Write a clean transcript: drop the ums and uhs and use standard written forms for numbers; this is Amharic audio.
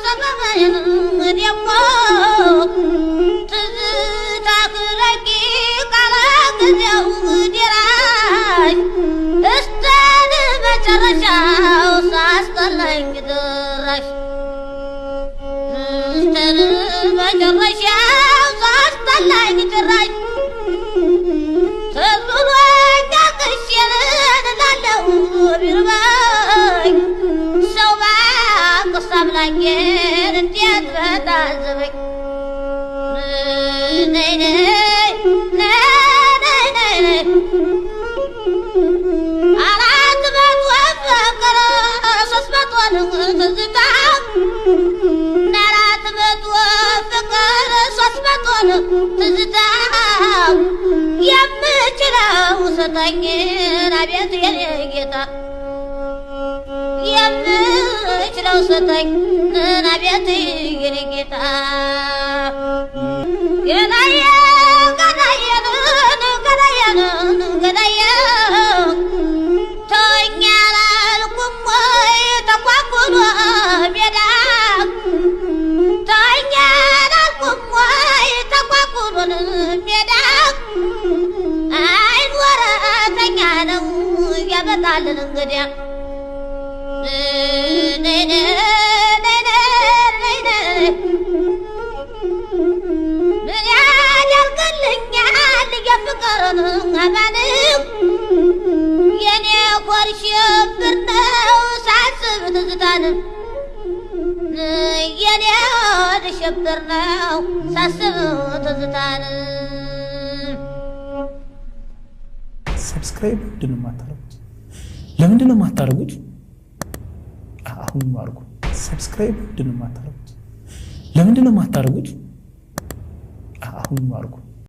ሰበበን ደግሞ ትዝታ ረቂቅ አለ ጊዜው ደራሽ እስከ መጨረሻው ሳስጠላኝ ድራሽ እስከ መጨረሻው ሳስጠላኝ ጭራሽ ትዝ ብሎኝ አልቅሼ እላለሁ ቢርበኝ ሰው ባቅስ አምላኬን እንዴት በታዘበኝ። ነይ ነይ ነይ ነይ ነይ 400 ፍቅር 300 ትዝታ 400 ፍቅር 300 ትዝታ የምችለው ስጠኝ አቤት የኔ ጌታ የምችለው ስጠኝ አቤት የኔ ጌታ። ገዳዬ ገዳዬ ገዳዬ ገዳዬ ተወኝ አላልኩም ወይ ተኳኩሎ ሜዳ ተወኝ አላልኩም ወይ ተኳኩሎ ሜዳ አይን ወረተኛ ነው ያመጣልን እንግዲያ። ነይ ነይ ነይ ነይ ነይ ምን ያደርግልኛል የፍቅርን አባል የኔ ኮር ሽብር ነው ሳስብ ትዝታን የኔ ሽብር ነው ሳስብ ትዝታን። Subscribe ምንድን ነው የማታደርጉት? ለምንድን ነው የማታደርጉት? አሁን አድርጉ። Subscribe ምንድን ነው የማታደርጉት? ለምንድን ነው የማታደርጉት? አሁን አድርጉ።